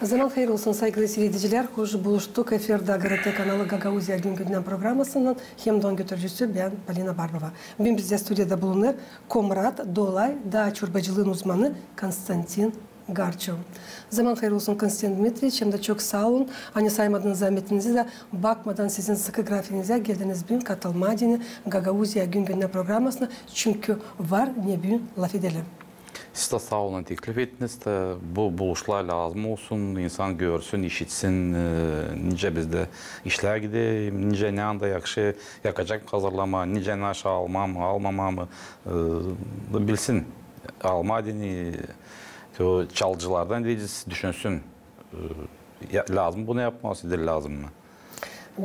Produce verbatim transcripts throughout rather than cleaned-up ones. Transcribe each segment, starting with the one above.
Zaman hayır olsun, saygılı siiredicilär. Hoş buluştuk efirdä GRT kanalı Gagauziya gün-gündän programasınnan hem dä onun götürücüsü bän, Polina Barbova. Büün bizdä studiyada bulunêr Komrat, Dolay, daa çorbacılıın uzmanı Konstantin Garço. Zaman hayır olsun, Konstantin Dmitriç, hem dä çok saa olun, ani saymadınız zaametinizi dä, bakmadan sizin sıkı grafiinizä, geldiniz büün katılmaa deyni Gagauziya gün-gündän programasına, çünkü var ne büün lafedelim. Siz dä saa olun, teklif ettiniz dä, bu buluşlar lääzım olsun, insan görsün, işitsin, e, nicä bizdä işlär gider, nicä ne anda yakşı yakacak hazırlamaa, nicä ne aşaa almaa mı, almamaa mı, e, da bilsin. Almaa deyni, o çalıcılardan deyni düşünsün. E, ya, lääzım bunu yapmaa, sizä lääzım mı?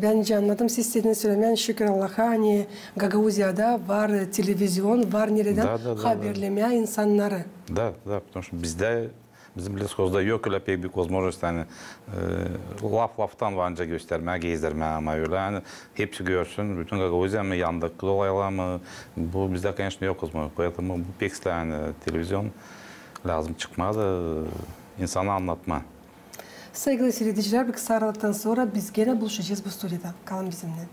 Bän nicä annadım, siz istediniz sölemää, şükür Allaha, ani Gagauziyada var televizion, var neredän haberlemää insannarı. Da, da, потому что bizdä, bizim leskozda yok ölä pek büük возможность, ani, e, laf-laftan var nicä göstermää, gezdirmää, ama ölä, ani hepsi görsün, bütün Gagauziya mı, yandaki dolaylar mı, bu bizdä, конечно, yok возможность, поэтому bu pek islää, ani televizion lääzım çıkmaa da insanı annatmaa. Saygılı siiredicilär, bir kısa aralıktan sora biz genä buluşacez bu studiyada. Kalın bizimnän.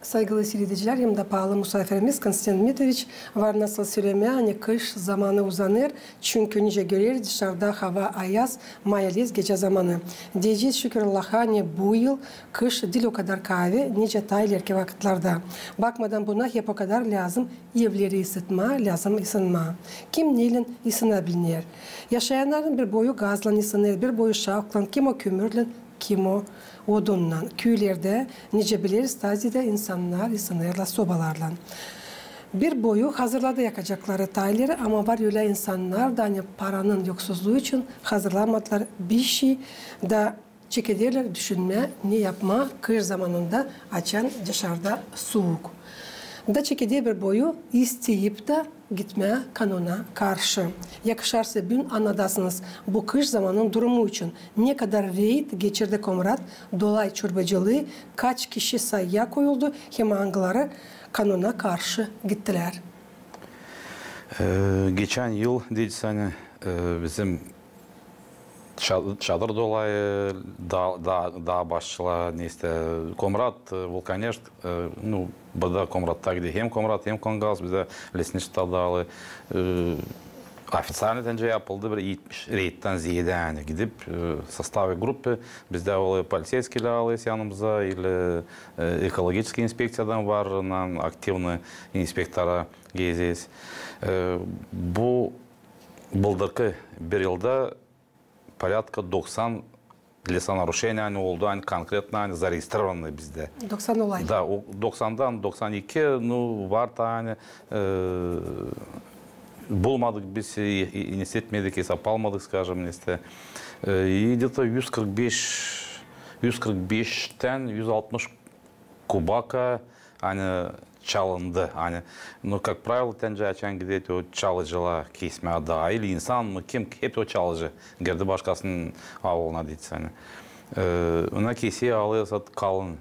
Saygılı siiredicilär, hem dä paalı musaafirimiz Konstantin Dmitriç, var nasıl sölemää, ani kış zamanı uzanêr, çünkü nicä göreriz, dışarda hava ayaz, may-alez gecä zamanı. Deyecez, şükür Allaha, ani bu yıl kış diil o kadar kaavi, nicä taa ilerki vakıtlarda. Bakmadan buna, hep o kadar lääzım evleri ısıtmaa, lääzım ısınmaa. Kim neylän ısınabilir? Yaşayannarın bir boyu gazlan ısınêr, bir boyu şavklan, kim o kömürlän, kim o odunnan. Küülerdä, nicä bileriz, taa ziyedä insannar ısınêrlar sobalarlan. Bir boyu hazırladı yakacakları taa ileri, ama var ölä insannar da, ani paranın yoksuzluu için hazırlamadılar bişey da çekederlär düşünmää, ne yapmaa kış zamanında, açan dışarda suuk. Da çekeder bir boyu isteyip dä gitmää kanuna karşı. Yakışarsa büün annadasınız bu kış zamanın durumu için, ne kadar reyd geçirdi Komrat, Dolay çorbacılıı, kaç kişi sayıya koyuldu, hem angıları kanuna karşı gittilär. E, geçän yıl, deyecez, ani, e, bizim Ça-, Çadır Dolayı, daa, daa, daa başçılar, neysä, Komrat, e, Vulkaneşt, e, nu, bu da Komratta gider. Hem Komrat, hem Kongaz, bizdä Lesniçestvo daalı, e, ofiţialno nicä yapıldı, bir etmiş reydtän ziyedä, ani gidip, e, в составе группы, bizdä olêr полицейскийлär alêrız yanımıza, ili, e, экологический инспекциядан var, onnar aktivnıy inspektora gezeriz. E, bu bıldırkı bir yılda порядка doksan лесонарушения, ani oldu, ani konkretno, ani зареестрированный bizdä. Doksan olay. Da, o doksandan doksan iki, nu, var taa, ani, e, bulmadık biz, e, e, ne etmedik, esap almadık, скажем, neysä. E, и где-то yüz kırk beş, yüz kırk beştän yüz altmış kubaka, ani, çalındı. Ani, nu, как правило, nicä açan gider o çalıcılar kesmää daayı, insan mı, kim, hep o çalıcı girdi başkasının auluna, deyecez, ani. E, ona keser, alêr, sat kalın.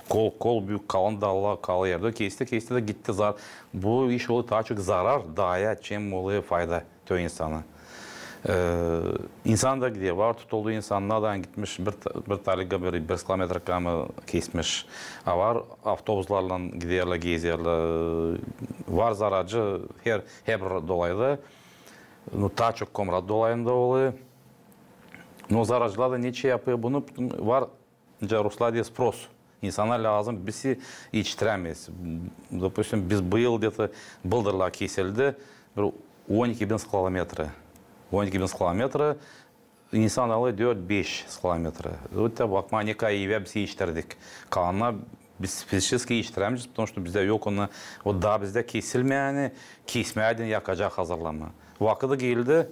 Kol, kol büük, kalın dallar, kalın erdä. Kesti, kesti dä gitti zar-, bu iş olêr taa çok zarar daaya, çem olêr fayda te o insana. E, insan da gider, var tutuldu insannar da gitmiş, bir ta-, bir taliga bir, bir kilometr kamı kesmiş. A var avtobuslarlan giderlär, gezerlär. Var zararcı her, herbir dolayda. Nu, taa çok Komrat dolayında olêr. Nu, zararcılar da neçin yapêr bunu? Var Nicä ruslar deer, спрос. İnsana lääzım, biz etiştirämeeriz. Допустим, biz bu yıl где-то bıldırlar kesildi bir on iki bin sklârmetra. On iki bin sklârmetra, insan alêr dört-beş sklârmetra. Öte bakmaa, ne kadar evä biz etiştirdik. Kalanına biz физически etiştirämeeriz, потому что bizdä yok onnar, o daa bizdä kesilmeer, ani kesmää deyni yakacak hazırlamaa. Vakıdı geldi,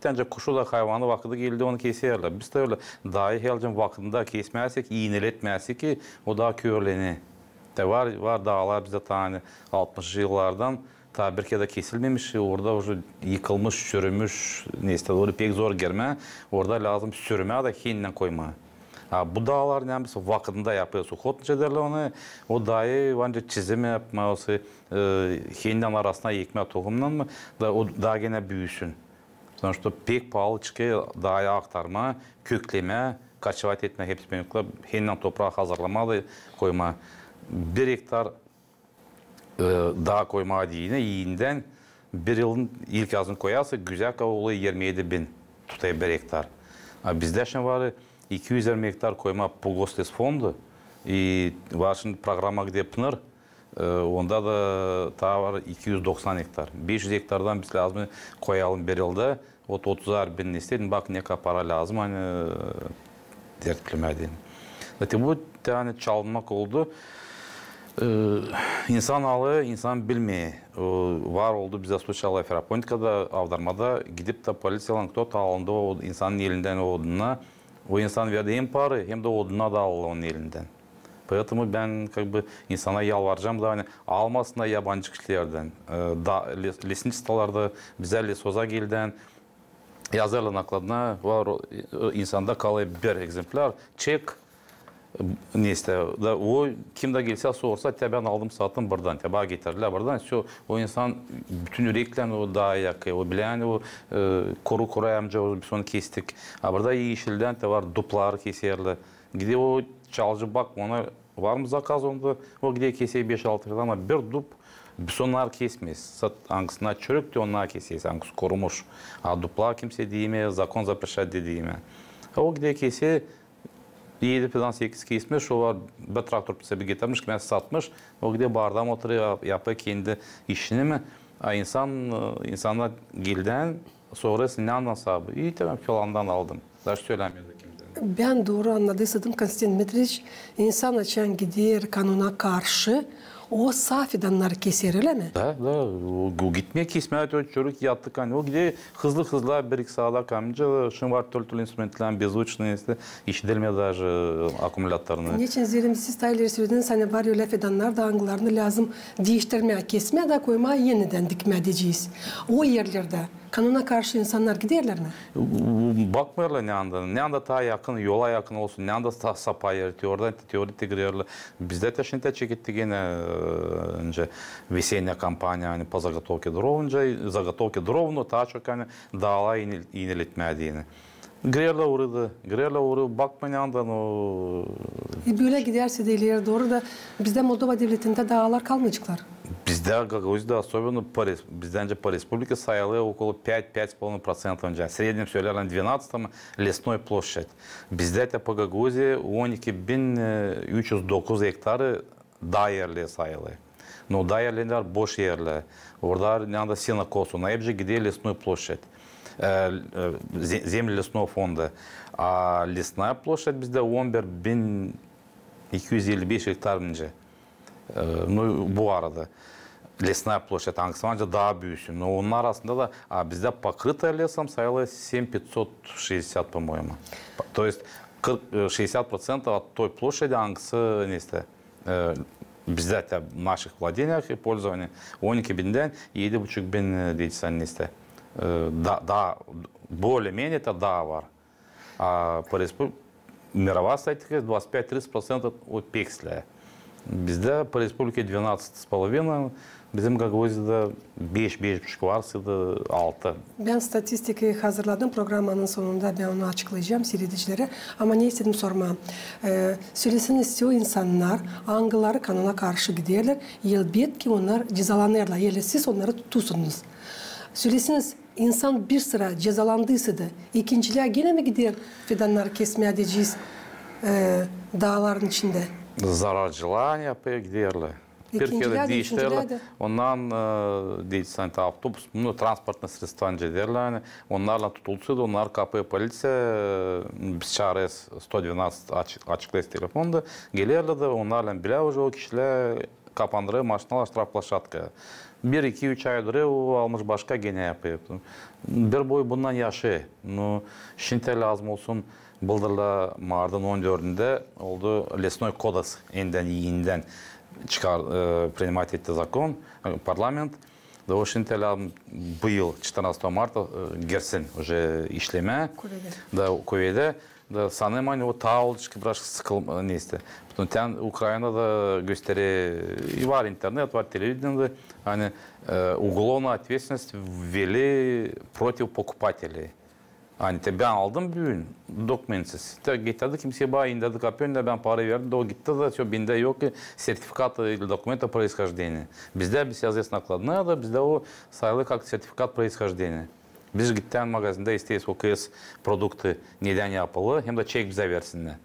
Ancak kuşu da, hayvanı vakıdı geldi, onu keserlär. Biz dä ölä. Daa halizdän vakıdında kesmärsek, iineletmärsek, o daa körlener. Da var, var daalar bizdä taa, ani altmışıncı yıllardan taa bir kerä dä kesilmemiş, orada уже yıkılmış, çürümüş, neysä, orada pek zor girmää, orada lääzım sürmää da hindän koymaa. Ha, bu daalar, ne bileyim, vakıdında yapêrsın, uhod nicä deerlär onu, o daayı var nicä çizim yapmaa, o şey, e, hendän arasına ekmää tohumnan mı, da o daa genä büüsün. Потому что pek paalı çıkêr daayı aktarmaa, köklemää, кочевать etmää, hepsi benüklar, hendän topraa hazırlamaa da koymaa. Bir ektar e, daa koymaa deyni, iyindän bir yılın ilk azını koyarsa, güzel ka olêr, irmi edi bin tutêr bir ektar. A bizdä şindi var iki üz irmi ektar koymaa по Гослесфонду, i var şindi programma, gidä pınêr, e, onda da taa var iki üz doksan ektar. Beş üz ektardan biz lääzım koyalım bir yılda. Ot otuzar bin istedim, bak, ne kadar para lääzım, ani, e, dertlemää deyni. Zaten bu, ani, çalınmak oldu. E, insan alêr, insan bilmeer. E, var oldu bizdä случай Ferapondçikada, Avdarmada, gidip tä polisiyalan кто-то alındı o insanın elindän o odunnar. O insan verdi hem parayı, hem dä odunnar da aldılar onun elindän. Поэтому bän, как бы, insana yalvaracam da, ani almasınnar yabancı kişilerdän. E, da, лес-, лесничествоlarda, bizä лесхоза geldän, yazêrlar nakladına, var o, e, insanda kalêr bir ekzemplär, çek, e, neysä, da o kim dä gelse, sorsa, tä bän aldım, sattım burdan, tä bana getirdilär burdan, всё, o insan bütün üreklän o daayı yakêr, o bilä, ani o, e, kuru-kuru amca, o, biz onu kestik. A burada eşildän tä var, dupları keserlär. Gidä o çalıcı, bak, ona var mı zakaz onda, o gidä keser beş-altı, ama bir dub biz onnarı kesmeeriz. Sat, angısı çürük tä, onnarı keseriz, angısı kurumuş. A dubları kimsey diimeer, zakon запрещает deyni. O gidä keser, edi filan, sekiz kesmiş, o var, bir traktor pritsepä getirmiş, kimä satmış, o gidä barda oturêr, yapêr kendi işini mi? A insan, e, insana geldän, soruyor, nereyi sahibi? İi, tamam, filandan aldım. Даже sölämeer dä kimdän. Bän dooru annadıysaydım, Konstantin Dmitriç, insan açan gider kanuna karşı, o saa fidannarı keser, ölä mi? Da, da, o, o gitmeer kesmää, o çürük, yatık, ani o gider hızlı-hızlı, bir-iki saat kalınca, şindi var türlü-türlü instrumentlär, беззвучный, neysä, işidilmeer даже, e, akkumulyatorunu. Neçin, zerä siz taa ileri sölediniz, ani var ölä fidannar da, angılarını lääzım diiştirmää, kesmää da koymaa enidän dikmää deyecez. O erlerdä kanuna karşı insannar giderlär mi? Bakmêêrlar, neredä, neredä taa yakın, yola yakın olsun, neredä taa sapa eri, teorida, teorida girerlär. Bizdä tä şindi çekettik genä, e, öncä весенняя кампания, ani по заготовке дров, öncä заготовка дров, но taa çok, ani, daaları iinel-, iineletmää deyni. Girerlär orada, girerlär orada, bakmêêr, neredä, no. E, bölä giderse dä ileri dooru da bizdä Moldova devletindä daalar kalmayaceklar. Bizdä Gagauziyada особенно по рес-, bizdä öncä по республике sayılêr около пять, пять с половиной процентов öncä. В среднем söleerlär двенадцать, ama лесной площадь. Bizdä tä по Gagauziya on iki bin üç üz dokuz ektarı daa erleri sayılêr. No daa erleri var, boş erlär. Orada neredä seno koysun, hepsi gider лесной площадь. E, e, ze-, земли лесного фонда. A лесная площадь bizdä on bir bin iki üz elli beş ektar nicä. E, no, bu arada. Лесная площадь, angısı var nicä daa büüsün. No, onun arasında da, a bizdä покрытая лесом sayılêr семь пятьсот шестьдесят, по-моему. То есть, kırk, e, шестьдесят процентов от той площади, angısı, neysä, e, bizdä tä в наших владениях и пользовании, on iki bindän edi buçuk bin, e, deyecez, neysä, e, daa, daa, более-менее tä daa var. A по респуб-, мировая статистика двадцать пять-тридцать процентов o pek islää. Bizdä по республике двенадцать с половиной, bizim Gagauziyada beş, beş buçuk, varsıydı altı. Bän statistikayı hazırladım, programmanın sonunda bän onu açıklayacam siiredicilerä. Ama ne istedim sormaa? E, sölesiniz, o insannar, angıları kanuna karşı giderlär, elbetki, onnar cezalanêrlar, eer siz onnarı tutursanız. Sölesiniz, insan bir sıra cezalandıysa da, ikincilär genä mi gider fidannarı kesmää deyecez, e, daaların içindä? Zararcılar yapêr, giderlär. Bir kerä diiştirerlär. Ondan, e, deyecez, ani, avtobus, ну, транспортное средство, ani, deyerlär, ani, onnarlan tutulduysa da, onnarı kapêr polisiya, e, biz çaarêrız сто двенадцать, aç-, açıklêêrız telefonda, gelerlär da, onnarlan bilä уже o kişilär, kapandırêr maşinalar, штрафплощадка. Bir, iki, üç ay durêr, o almış başka, genä yapêr. Bir boy bundan yaşêêr. Ну, şindi lääzım olsun, bıldırlan martın on dördündä oldu Лесной кодекс, endän, iindän çıkar, e, принимать etti zakon, e, parlament. Da o şindi lääzım bu yıl, четырнадцатого марта, e, girsin уже işlemää. Kuvedä. Da kuvedä. Da sanêrım, ani o taa olacek biraz sıkılma, neysä. Потом tän Ukraynada göstere, var internet, var televidenä, ani e, уголовная ответственность ввели против покупателей. Ani te bän aldım büün dokumentsiz. Te getirdi kimsey, bana indirdi kapının önünä, bän para verdim da o gitti da, всё, bendä yok сертификат или документа происхождения. Bizdä, biz yazêrız накладная da, bizdä o sayılı как сертификат происхождения. Biz gidän magazindä isteeriz, okuyêrız produktı nedän yapılı, hem dä çek bizä versinnär.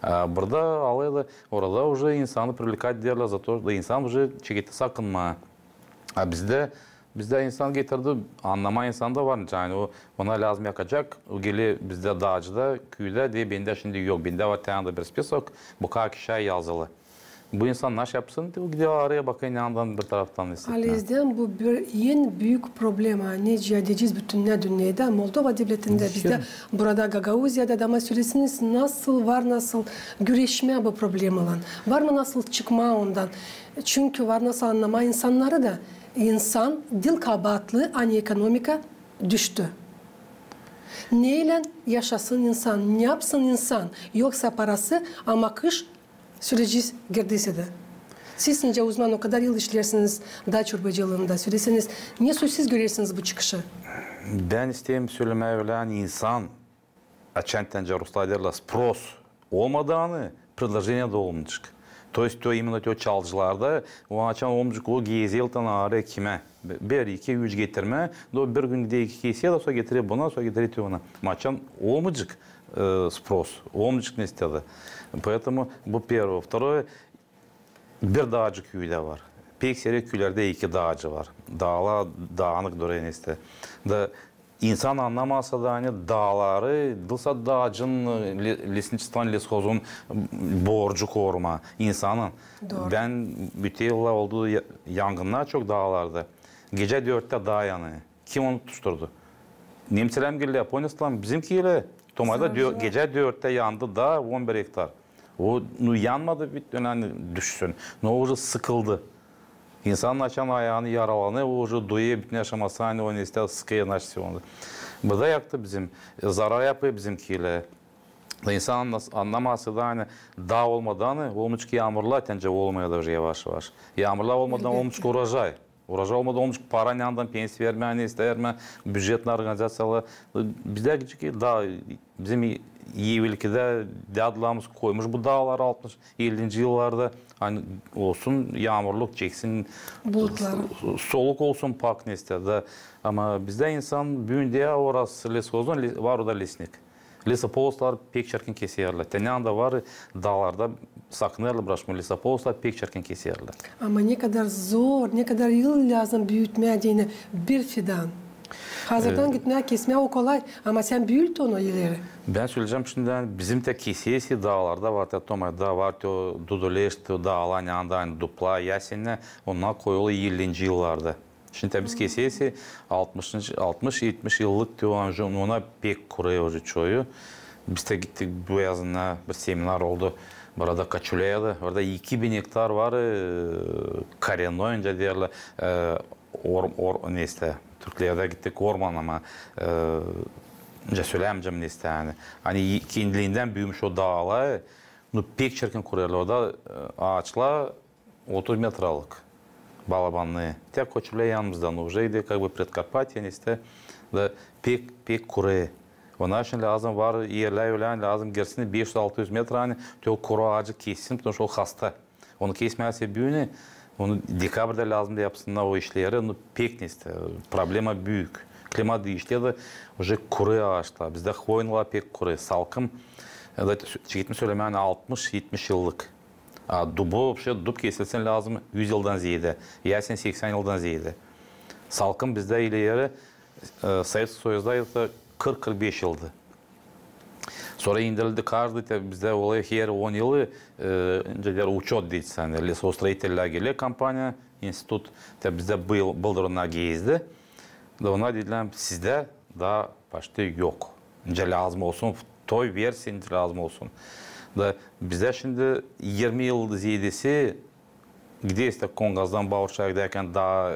A burada alêrlar, orada уже insanı привлекать ederlär за то, da insan уже çeketti sakınmaa. A bizdä, bizdä insan getirdi, annamaa insan da var, ani o, ona lääzım yakacek, o geler bizdä daacıda, küüdä, deer, bendä şindi yok, bendä var tän da bir список, bu kadar kişiyä yazılı. Bu insan naşey yapsın, o gider arêêr, bakêr, neredän bir taraftan isteer. Alizdän bu bir en büük problema, nicä deyecez, bütünnä dünnedä, Moldova devletindä, bizdä, burada, Gagauziyada, ama söläseniz, nasıl var, nasıl güreşmää bu problemaylan? Var mı nasıl çıkmaa ondan? Çünkü var nasıl annamaa insannarı da, insan diil kabaatlı, ani ekonomika düştü. Neylän yaşasın insan, ne yapsın insan, yoksa parası, ama kış süreci girdiyse dä. Siz nicä uzman, o kadar yıl işleersiniz daa çorbacılığında, söläseniz, ne söz siz görersiniz bu çıkışı? Bän isteerim sölemää ölä, ani insan, açan tän ruslar deerlär, спрос olmadıını, предложение dä olmayacek. То есть o, именно o çalcılarda, o açan olmayacek, o gezer tän arêêr kimä. Bir, iki, üç getirmää, da o bir gün gider iki keser, da sora getirer buna, sora getirer te ona. Ama açan olmayacek, e, спрос, olmayacek neysä dä. Поэтому bu первое. Второе, bir daacı küüdä var. Pek siirek küülerdä iki daacı var. Daalar daanık durêr neysä. Da insan annamasa da, ani daaları, diil sade daacının, le-, лесничествонun, лесхозun borcu korumaa insanın. Dooru. Bän bütün yıllar oldu ya-, yangınnar çok daalarda. Gecä dörttä daa yanêr. Kim onu tutuşturdu? Nemţlär mi geldilär, Yaponiyacılar mı, bizimkilär? Tomayda dö-, gecä dörttä yandı daa on bir ektar. O, nu, yanmadı, bit-, ani düşsün. No, o уже sıkıldı. İnsanın açan ayaanı yaralanêr, o уже duyêr bütün yaşamasını, ani o neysä sıkêr, naşey onu. Bu da yaktı bizim, e, zarar yapêr bizimkilär. Da insan annas-, annamasa da, ani daa olmadıını, olmayacek yaamurlar, tän nicä olmêêr da уже yavaş-yavaş. Yaamurlar olmadıını olmayacek urojay. Urojay olmadıını olmayacek para, neredän pensiya vermää, neysä vermää, bücetnä organizaţiyalar. Bizdä küçük daa, bizim evelkidä dädularımız koymuş bu daaları altmış, ellinci yıllarda. Ani olsun yaamurluk, çeksin, bulutları, soluk olsun pak neysä da. Ama bizdä insan büün dä orası лесхозun, le-, var orada лесник. Лесополослар pek çirkin keserlär. Tän nicä var daalarda, sakınêrlar bırakmaa, лесополослар pek çirkin keserlär. Ama ne kadar zor, ne kadar yıl lääzım büütmää deyni bir fidan. Hazırdan gitmää, kesmää o kolay, ama sän büüt onu ileri. Bän söleyecäm şindi, ani bizim tä keseesi daalarda var, tä Tomayda var, tä o Duduleş, tä o daalar, neredän, ani duplar, yasennär, onnar koyulêr ellinci yıllarda. Şindi biz keseesi altmış, altmış, etmiş yıllık te o, ona pek kurêr уже çoyu. Biz tä gittik bu yazın, bir seminar oldu. Burada Koçulyada, orada iki bin ektar var, e, коренной, nicä deerlär, e, or-, or-, neysä, türklerdä gittik orman, ama, e, nicä sölemeyecäm neysä, ani, ani kendilindän büümüş o daalar, nu, pek çirkin kurêrlar, orada, e, aaçlar otuz metralık, balabanlı. Tä Koçulya yanımızda, nu, уже ide, как бы, предкарпатье, neysä, da pek, pek kurêr. Onun için lääzım var erlär, ölä, ani lääzım girsin beş üz, altı üz metra, ani te o kuru aacı kessin, потому что o hasta. Onu kesmäzsä büün, onu dekabrdä lääzım da yapsınnar o işleri, nu, pek neysä, problema büük. Klima diişti da, уже kurêr aaçlar. Bizdä hvoynalar pek kurêr, salkım, e, da, çekettim sölemää, ani altmış, etmiş yıllık. A dubu, вообще, dub kesilsin lääzım üz yıldan zeedä, yasen seksän yıldan zeedä. Salkım bizdä ileri, e, Sovetskiy Soyuzda это kırk, kırk beş yıldı. Sora indirildi, каждый, tä bizdä olêr her on yılı, e, nicä deer, учёт deyecez, ani лесостроительлär geler, kompaniya, institut, tä bizdä bıl-, bıldır onnar gezdi. Da onnar dedilär, sizdä daa почти yok. Nicä lääzım olsun, той версии nicä lääzım olsun. Da bizdä şindi irmi yıl zeedesi gidersä Kongazdan Bauçaya gidärkän daa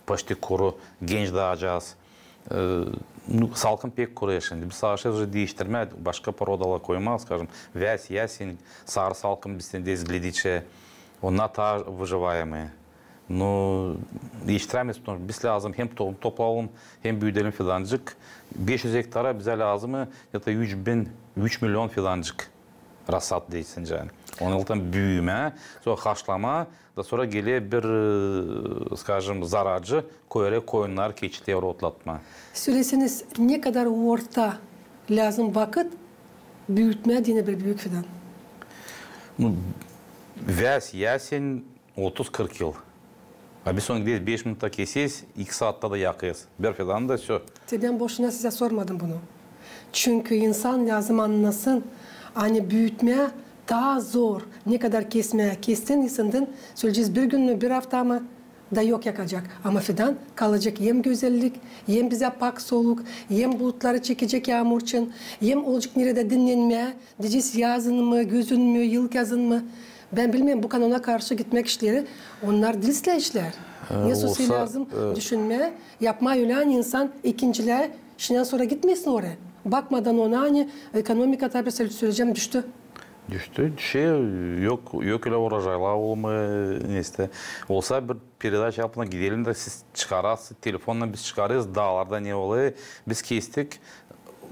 почти kuru, genç daacaz. E, nu, salkım pek kuruêr şindi. Biz savaşêrız уже diiştirmää, başka porodalar koymaa, скажем, вяз, ясень, sarı salkım bizdä izgledicä. Onnar taa выживаемые. Nu, diiştirämeeriz, потому что biz lääzım hem to-, toplayalım, hem büüdelim fidancık. Beş üz gektara bizä lääzım где-то üç bin, üç million fidancık. Rassad deysin, yani. Onnar tam büümää, sora haşlamaa, da sora geler bir, e, скажем, zaracı, koyêr koyunnarı, keçileri otlatmaa. Söläseniz, ne kadar orta lääzım vakıt büütmää deyni bir büük fidan? Nu, вяз, ясень, otuz-kırk yıl. A biz onu gideriz beş minuta keseriz, iki saatta da yakêrız. Bir fidanı da всё. Te bän boşuna sizä sormadım bunu. Çünkü insan lääzım annasın, ani büütmää taa zor, ne kadar kesmää. Kestin, ısındın, söleyecez bir gün mü, bir afta mı, da yok, yakacak. Ama fidan kalacek hem gözellik, hem bizä pak soluk, hem bulutları çekecek yaamur için, hem olacek neredä dinnenmää, deyecez yazın mı, gözün mü, yılkyazın mı. Bän bilmeerim, bu kanona karşı gitmäk işleri, onnar diil islää işlär. E, ne olsa, lääzım, e, düşünmää, yapmaa ölä, ani insan ikincilää işindän sora gitmesin oraya. Bakmadan ona, ani ekonomika, tabii, sö-, söleyecäm, düştü. Düştü. Şey, yok, yok ölä urojaylar olmêêr, neysä. Olsa bir peredaça yapın, gidelim dä siz çıkarasınız, telefonnan biz çıkarêrız, daalarda ne olêr, biz kestik,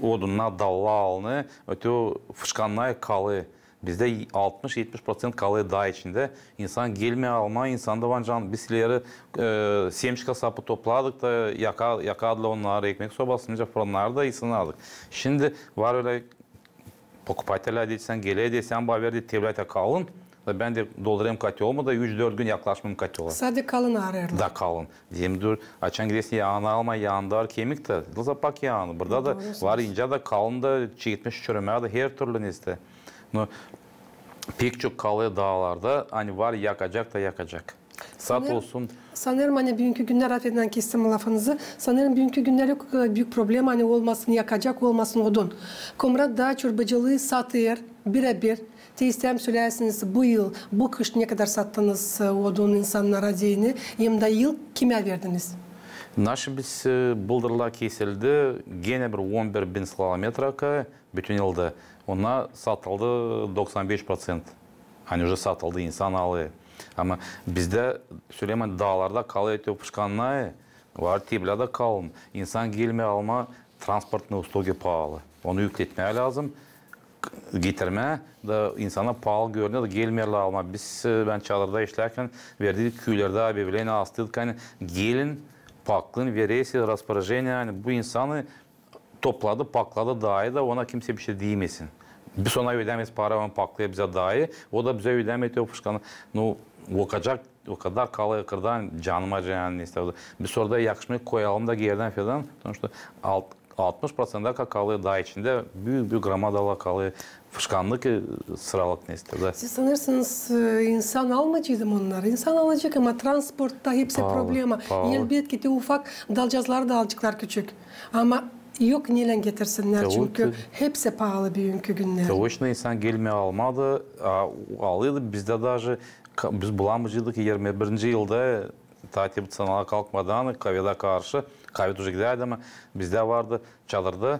odunnar dallar alınêr, öte o fışkannar kalêr. Bizdä altmış-etmiş prosent kalêr daa içindä. İnsan gelmeer almaa, insan da var canı. Biz ileri, e, semçka sapı topladık da yaka-, yakardılar onnarı ekmek sobasınca, fırınnar da ısınardık. Şindi var ölä pokupateli, deyni, geler, deyni, bana ver, deyni, te bölä kalın. Da bän dä doldurêrım kotölümü da üç-dört gün yaklaşmêêrım kotöla. Sade kalın arêêrlar. Da kalın. Deerim, dur, açan gidersin yaaını almaa, yaanında var kemik dä, da zapak yaanı. Burada da var incä dä, kalın da, çeketmiş çürümää dä, hertürlü neysä. Nu, pek çok kalêr daalarda, ani var yakacak da yakacak. Saat olsun. Sanêrım, ani büünkü günnär, afedin, ani kestim lafınızı, sanêrım, büünkü günnär yok o kadar büük problema, ani olmasın yakacak, olmasın odun. Komrat daa çorbacılıı satêr birebir. Te isteerim, söleyäsiniz, bu yıl, bu kış ne kadar sattınız, e, odun insannara deyni, hem dä yıl kimä verdiniz? Naşı biz, e, bıldırlar kesildi, genä bir on bir bin sılametra ka, bütün yılda. Onnar satıldı doksan beş prosent. Ani уже satıldı, insan alêr. Ama bizdä, söleyim, daalarda kalêr te fışkannar, var te bölä dä kalın. İnsan gelmeer almaa, транспортные услуги paalı. Onu ükletmää lääzım, k-, getirmää da insana paalı görüner da gelmeerlär almaa. Biz, e, bän çadırda işlärkän verdik küülerdä объявление, astıydık, ani gelin, paklayın, veresiz распоряжение, ani bu insanı topladı, pakladı daayı da, ona kimsey bişey demesin. Biz ona ödämeeriz para, onu paklêêr bizä daayı, o da bizä ödämeer o fışkanı. Nu, o kadar, o kadar kalêr kırdan, canım acıyêr, ani neysä. Biz orada yakışmêêr koyalım da geerdän fidan, потому что alt-, altmış prosent ka-, kalêr daa içindä, büük-büük gromadalar kalêr fışkannak, e, sıralık neysä da. Siz sanêrsınız, e, insan almayaceydım onnarı. İnsan alacek, ama transportta hepsi problema. Paalı, paalı. Elbetki te ufak dalcazları da alaceklar küçük. Ama yok neylän getirsinnär, çünkü hepsi paalı büünkü günnär. Точно, insan gelmeer almaa da, a, alêrdı. Bizdä даже ka-, biz bulamayaceydık irmi birinci yılda, taa te bu ţenalar kalkmadan, kovida karşı, kovid уже gidärdi, ama bizdä vardı çadırda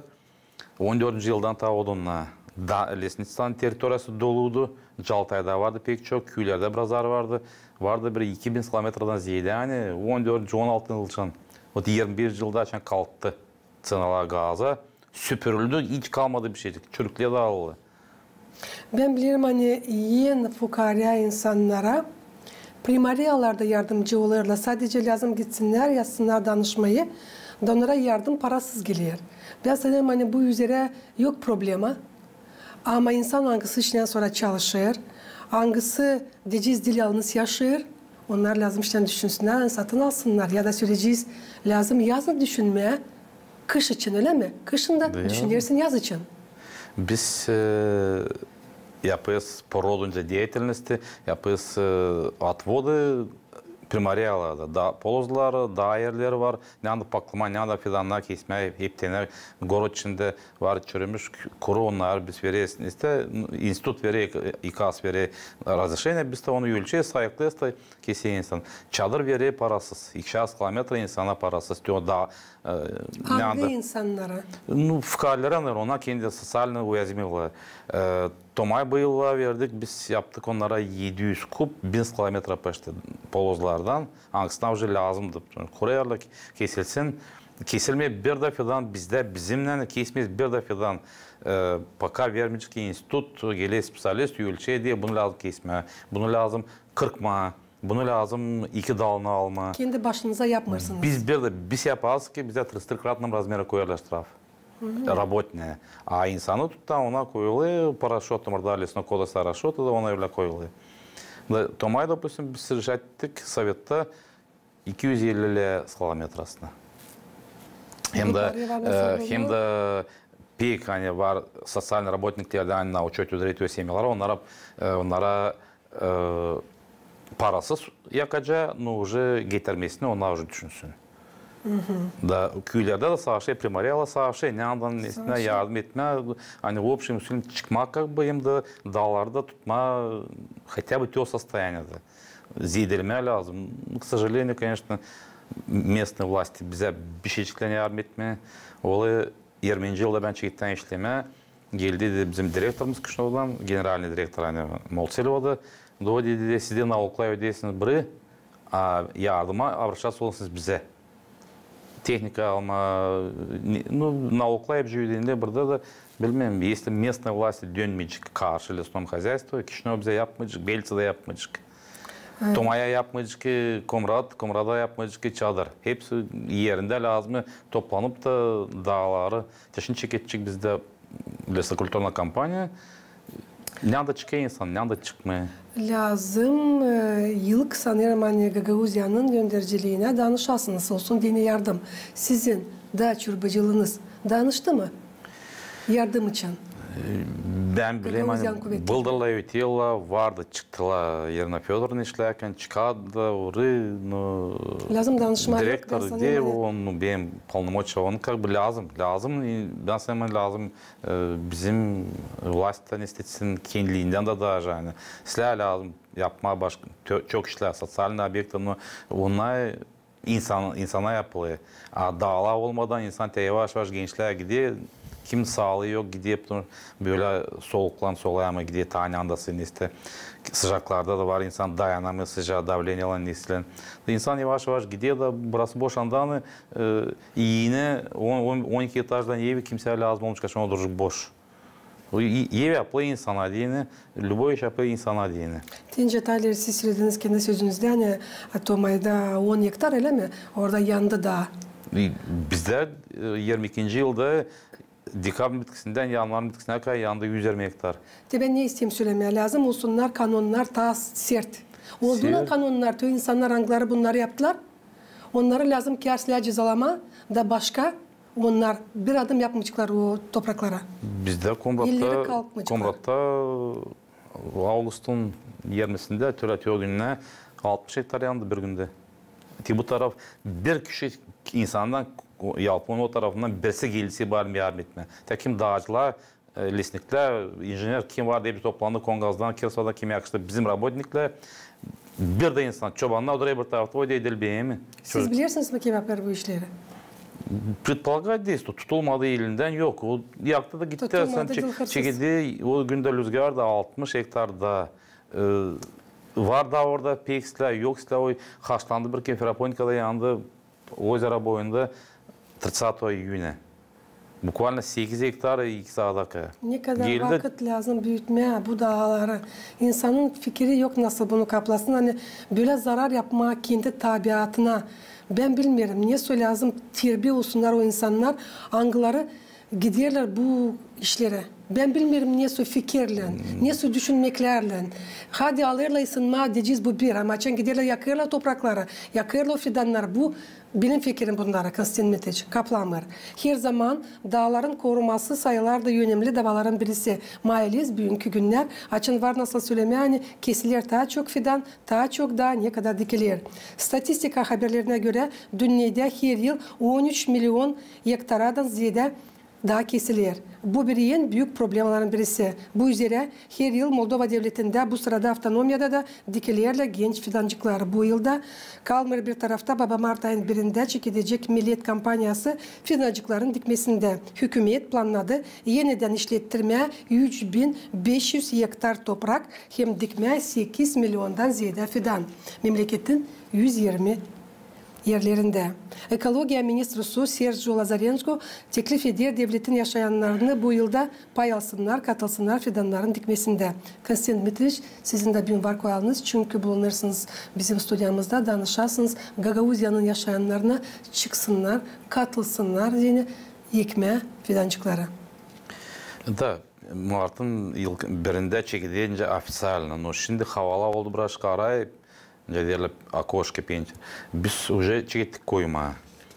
on dördüncü yıldan taa odunnar. Da, Lesniţanın territoriyası doluydu. Çaltayda vardı pek çok, küülerdä biraz az vardı. Vardı bir iki bin sılametradan zeedä, ani on dördüncü, on altıncı yılçan. Вот irmi birinci yılda açan kalktı ţenalar gaza, süpürüldü, hiç kalmadı bişeycik. Çürükleri daaldı. Bän bilerim, ani en fukaarä insannara primariyalarda yardımcı olêrlar. Sadecä lääzım gitsinnär, yazsınnar danışmayı, da onnara yardım parasız geler. Bän sanêrım, ani bu üzerä yok problema. Ama insan, angısı iştän sora çalışêr, angısı, deyecez, diil yalnız yaşêêr, onnar lääzım iştän düşünsünnär, satın alsınnar. Ya da söleyecez, lääzım yazın düşünmää, kış için, ölä mi? Kışın da düşünersin yaz için. Biz, e, yapêrız природную деятельность, yapêrız, e, отводы, Primariyalarda da polozları, daa erleri var. Neredä paklamaa, neredä fidannar kesmää, heptene gorod içindä var çürümüş, kuru, onnarı biz vereriz. İştä institut verer, İKAS verer razrešeniye, biz dä onu ölçeriz, sayıklêêrız da keser insan. Çadır verer parasız, ikişär kilometra insana parasız. Te o da, e, Angı insannara? Nu, fukaarlara, onnar kendi soţialnıy uyazyumnıy. E, Tomay bıyıl da verdik, biz yaptık onnara edi üz kub, bin kilometra peşti polozlardan, angısına uje lääzımdı. Kuruyarlar, kesilsin. Kesilmeer bir dä fidan bizdä, bizimnän kesmeer bir dä fidan. E, poka vermeyecek ki institut, geler specialist, ölçer, deer, bunu lääzım kesmää, bunu lääzım kırpmaa, bunu lääzım iki dalını almaa. Kendi başınıza yapmêêrsınız. Biz bir dä, biz yaparız ki, bizdä тридцатикратном размере koyarlar ştraf. Работние. A insanı tuttaa, ona koyulêr по расчётам, orada лесной кодекс расчёты da ona ölä koyulêr. Da Tomay, допустим, biz решать ettik sovettä iki üz elli lää kilometrasına. Hem dä, e, hem dä pek, ani var soţialnıy работниклerdän, ani на учёте durêr o семьялар, onnara, e, onnara, e, parasız yakacaa, nu, uje getirmesini onnar uje düşünsün. Da küülerdä dä savaşêr, primariyalar savaşêr, neredän nesinä yardım etmää, ani в общем çıkmaa, как бы, hem dä daaları da tutmaa хотя бы то состояниедä. Zeedelemää lääzım. К сожалению, конечно, местные власти bizä bişeyciklän yardım etmeer. Olayı irminci yılda bän çekettim işlemää. Geldi da bizim direktorumuz Kişinövdan, генеральный директор, ani Молцелева da, da o dedi, siz dä naloglar ödeersiniz biri, a yardıma обращаться olêrsınız bizä. Tehnika almaa, ne, nu, naloglar hep ödenildi burada da, bilmeerim, если местные власти dönmeyecek karşı лесном хозяйству, Kişinöv bizä yapmayacek, Belţi dä yapmayacek. Tomaya yapmayacek ki Komrat, Komrada yapmayacek ki çadır. Hepsi erindä lääzım toplanıp da daaları, te şindi çekecek bizdä лесокультурная компания. Neredä çıkêr insan, neredä çıkmêêr. Lääzım, e, ilk sanêrım, ani Gagauziyanın önderciliinä danışasınız, olsun deyni yardım. Sizin da çurbacılıınız danıştı mı yardım için? E, bän bilerim, ani bıldırlar, öteyler vardı, çıktılar. Irina Födorovna işlärkän çıkardı, orayı, nu, direktor deyni, onu benim полномочия, onu как бы lääzım, lääzım, e, bän sanêrım, lääzım, e, bizim власть da ne istesin, kendiliindän dä даже, ani islää lääzım yapmaa başka, çok işlär, социальные объекты, nu, onnar insan, insana yapılêr. A daalar olmadan insan te yavaş-yavaş genişlär, gider, kim saalıı yok, gider, bölä soluklan, soluyamêêr, gider, tanıyandası, ne isteer. Sıcaklarda da var, insan dayanamêêr sıcaa, давлениелän, ne isteer. İnsan yavaş-yavaş gider da, burası boş andan, e, iinä on, on, on iki etaždan ev kimseyä lääzım olmayacek, kaç onu duracek boş. O e-, ev yapılêr insana deyni, любой iş yapılêr insana deyni. Deyni, Taler, siz sölediniz kendi sözünüzdä, ani Tomayda on ektar, ölä mi? Orada yandı daa. E, bizdä, e, irmi ikinci yılda dekabr bitkisindän yanvarın bitkisinä kadar yandı üz irmi ektar. Te bän ne isteerim sölemää, lääzım olsunnar kanonnar taa sert. Oldular kanonnar, te o insannar, angıları bunnarı yaptılar, onnarı lääzım kärsilää cezalamaa da başka. Onnar bir adım yapmayaceklar o topraklara. Bizdä Komratta, Komratta avgustun irmisindä, tölä te o günä altmış ektar yandı bir gündä. Te bu taraf bir kişi insandan, yalpın o tarafından birisi geldisi bari yardım etmää. Te kim daacılar, e, lesniklär, injener, kim vardı, hepsi toplandı, Kongazdan, Kirsovadan, kim yakıştı, bizim работниклär, bir dä insan, çobannar durêr bir tarafta, o da edil beeni. Siz bilersiniz mi, kim yapêr bu işleri? Предполагать deyni, tutulmadı elindän, yok. O yaktı da gitti, sen çekedi, o gündä lüzgar da altmış ektar da, e, var da orada pek islää, yok islää, o haşlandı bir kim, ферапоникада yandı, озера boyunda тридцатого июня. Буквально sekiz ektar iki saada kadar. Ne kadar vakıt lääzım büütmää bu daaları. İnsanın fikiri yok nasıl bunu kaplasın. Ani bölä zarar yapmaa kendi tabiatına. Bän bilmeerim, ne soy lääzım terbiä olsunnar o insannar, angıları giderlär bu işlerä. Bän bilmeerim, nesoy fikirlän, nesoy düşünmeklärlän. Hadi alêrlar ısınmaa, deyecez, bu bir, ama açan giderlär, yakêrlar toprakları, yakêrlar o fidannarı. Bu benim fikirim bunnara, Konstantin Dmitriç, kaplamêêr. Herzaman daaların koruması sayılêr da önemli davaların birisi. Maaleesef, büünkü günnär, açan var nasıl sölemää, ani kesiler taa çok fidan, taa çok daa, ne kadar dikiler. Statistika haberlerinä görä, dünnedä her yıl on üç million gektaradan zeedä daa kesiler. Bu bir en büük problemaların birisi. Bu üzerä her yıl Moldova devletindä, bu sırada avtonomiyada da dikilerlär genç fidancıkları. Bu yılda kalmêêr bir tarafta. Baba mart ayın birindä çekedecek millet kampaniyası fidancıkların dikmesindä. Hükümet plannadı enidän işlettirmää üç bin beş üz gektar toprak hem dikmää sekiz milliondan zeedä fidan. Memleketin üz irmi erlerindä. Ekologiya ministrusu Serjio Lazarenko teklif eder devletin yaşayannarını bu yılda pay alsınnar, katılsınnar fidannarın dikmesindä. Konstantin Dmitriç, sizin dä büün var koyalınız, çünkü bulunêrsınız bizim studiyamızda, danışasınız Gagauziyanın yaşayannarına, çıksınnar, katılsınnar deyni ekmää fidancıkları. Da, martın ilk birindä çekedeceniz ofiţialno, no şindi havalar oldu biraz karay, ne deerlär, okoşko pençe. Biz uje çekettik koymaa.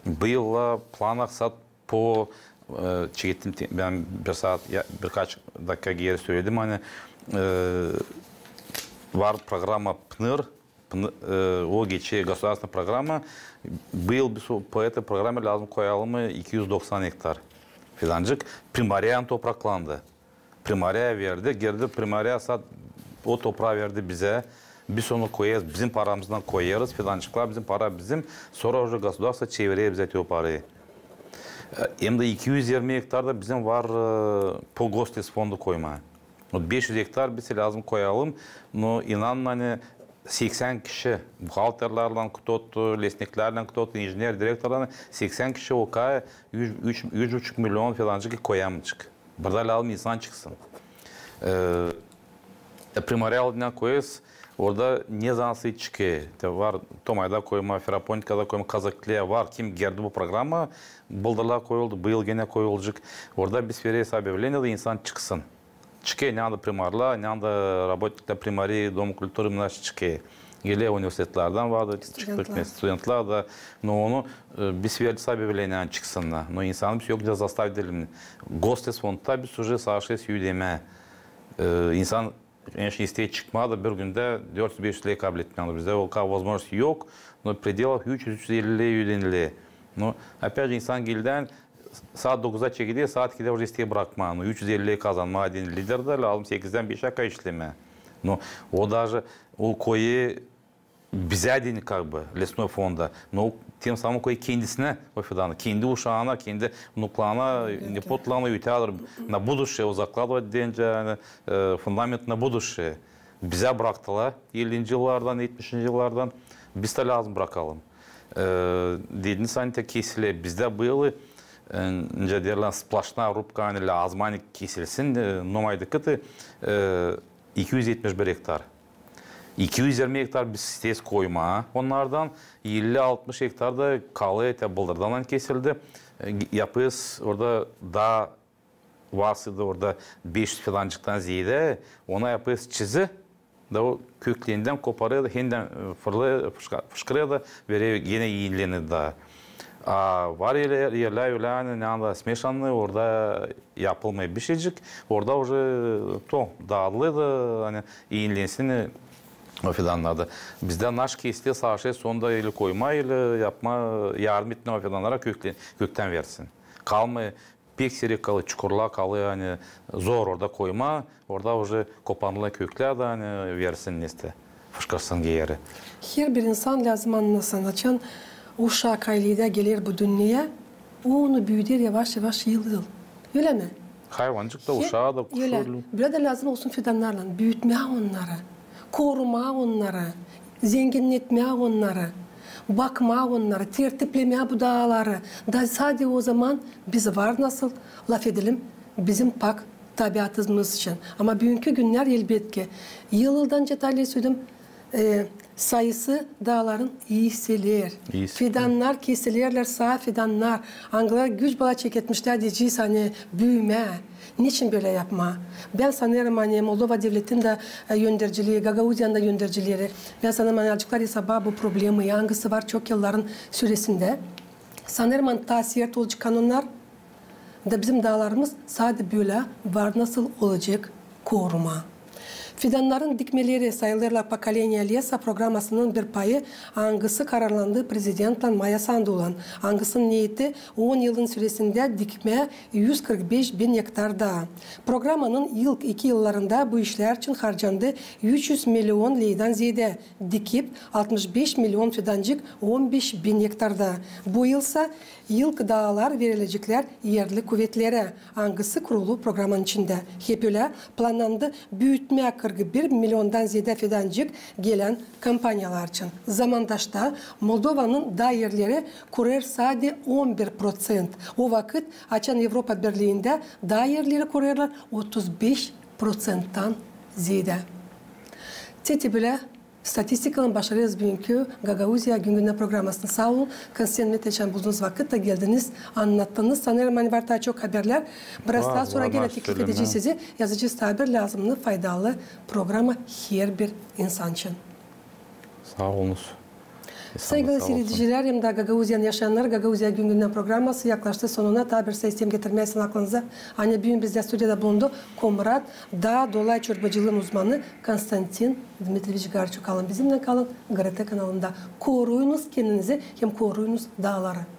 Bu yıla plan aksat po, e, çekettim, te-, bän bir saat, ya, birkaç dakika geeri söledim, ani, e, var programa PNIR, PNI-, e, o geçer gosudarstvenaya programa. Bu yıl biz o, po etoj programaya lääzım koyalım iki üz doksan gektar fidancık. Primariyanın topraklarında. Primariya verdi, girdi primariya, sat o topraa verdi bizä. Biz onu koyêrız, bizim paramızdan koyêrız, fidancıklar bizim, para bizim. Sora uje gosudarstvo çevirer bizä te o parayı. E, hem dä iki üz irmi gektar da bizim var, e, po goslesfondu koymaa. O beş üz gektar biz lääzım koyalım, no inanın, ani seksän kişi, buhalterlärlän кто-то, lesniklärlän кто-то, injener direktorlarlan, seksän kişi okay, üç, üç, üç buçuk million fidancık koyamayacek. Burada lääzım insan çıksın. E, e, primariya alından koyêrız, orada ne zaman çıkêr. Te var Tomayda koymaa, Feraponikada koymaa, Kazakliya var. Kim girdi bu programa, bıldırlar koyuldu, bu yıl genä koyulacek. Orada biz vereriz объявление da insan çıksın. Çıkêr, neredä primarlar, neredä работниклär, primarии, Дома культуры, bunnar çıkêr. Geler universitetlerdän vardı, çıktık, studentlär dä. No onu, e, biz verdik объявление, ani çıksınnar. No insanı biz yok da заставить edelim. Goslesfondda biz uje savaşêrız ödemää. E, insan, конечно, isteer çıkmaa da bir gündä dört üz beş üz ley kabletmää. Bizdä o kadar возможность yok. No в пределах üç üz, üç üz elli ley ödeniler. No, опять же, insan geldän saat dokuza çekeder, saat ikidä uje isteer brakmaa. No, üç üz elli ley kazanmaa deyni liderdä, lääzım sekizdän beşä kadar işlemää. No, o даже o koyu bizä deyni, как бы, лесной фонда. No, тем самым koyu kendisinä o fidanı, kendi uşaana, kendi внукларına, непотlarına ötärdir. На будущее, o закладывать deyni, ani, e, фундамент на будущее. Bizä braktılar ellinci yıllardan, etmişinci yıllardan. Biz dä lääzım brakalım. E, dediniz, ani te kesiler. Bizdä bu yıl, e, nicä deerlär, сплошная рубка, ani lääzım, ani kesilsin, e, no maydakıtı, e, iki üz etmiş bir gektar. İki üz irmi gektar biz isteeriz koymaa. Onnardan elli-altmış gektar da kalêr, te bıldırdan kesildi. E, yapêrız orada daa varsaydı orada beş üz fidancıktan zeedä, ona yapêrız çizi, da o köklendän koparêr da, hendän, e, fırlêêr, fışka-, fışkırêr da, verer genä iinileni daa. A var erlär, erlär ölä, ani, neredä смешанный, orada yapılmêêr bişeycik, orada uje то daalêr da, ani, iinilensin, e, o fidannar da. Bizdä naş kesiler savaşêr sonda ili koymaa, ili yapmaa, yardım etmää o fidannara kökle-, köktän versin. Kalmêêr, pek siirek kalêr, çukurlar kalêr, ani zor orada koymaa, orada uje koparılêr köklär da, ani versin nestä, fışkırsın geeri. Herbir insan lääzım annasın, açan uşak ayleyda geler bu dünneyä, onu büüder yavaş-yavaş yıl-yıl. Ölä mi? Hayvancık da, uşaa da, ölä. Bölä dä lääzım olsun fidannarlan, büütmää onnarı, korumaa onnarı, zenginnetmää onnarı, bakmaa onnarı, tertiplemää bu daaları. Da sade o zaman biz var nasıl lafedelim bizim pak tabiatımız için. Ama büünkü günnär, elbetki, yıl-yıldan çetalesüdüm, E, sayısı daaların iiseler. İiseler. Fidannar kesilerlär, saa fidannar. Angıları güc bala çeketmişlär deyecez, ani büümää. Neçin bölä yapmaa? Bän sanêrım, ani Moldova devletin dä, e, öndercilii, Gagauziyanın da öndercileri, bän sanêrım, ani alaceklar esaba bu problemayı, angısı var çok yılların süresindä. Sanêrım, ani taa sert olacek kanunnar. Da bizim daalarımız sade bölä var nasıl olacek korumaa. Fidannarın dikmeleri sayılêrlar «Поколение леса» programasının bir payı, angısı kararlandı prezidentlän Maya Sandulan, angısının neeti on yılın süresindä dikmää üz kırk beş bin ektar daa. Programanın ilk iki yıllarında bu işlär için harcandı üç üz milion leydän zeedä, dikip altmış beş milion fidancık on beş bin ektarda. Bu yılsa ilk daalar vereleceklär erli kuvetlerä, angısı kurulu programanın içindä. Hep ölä plannandı büütmää kırk bir miliondan zeedä fidancık gelän kompaniyalar için. Zamandaşta Moldovanın daa erleri kurêr sade on bir proţent. O vakıt, açan Evropa Birliindä daa erleri kurêrlar otuz beş proţenttan zeedä. Teti bölä statistikanı başarêrız büünkü Gagauziya gün-gündän programasını. Saa olun, Konstantin Dmitriç, ani buldunuz vakıt da geldiniz, annattınız. Sanêrım, ani var taa çok haberlär. Biraz taa sora genä teklif edecez sizi. Yazacez taa bir lääzımnı, faydalı programa herbir insan için. Saa olunuz. Saygılı siiredicilär hem dä Gagauziyanın yaşayannar, Gagauziya gün-gündän programası yaklaştı sonuna. Taa bir saa isteerim getirmää sizin aklınıza, ani büün bizdä studiyada bulundu Komrat daa dolayı çorbacılıın uzmanı Konstantin Dmitriç Garçuk. Kalın bizimnän, kalın GRT kanalında. Koruyunuz kendinizi hem koruyunuz daaları.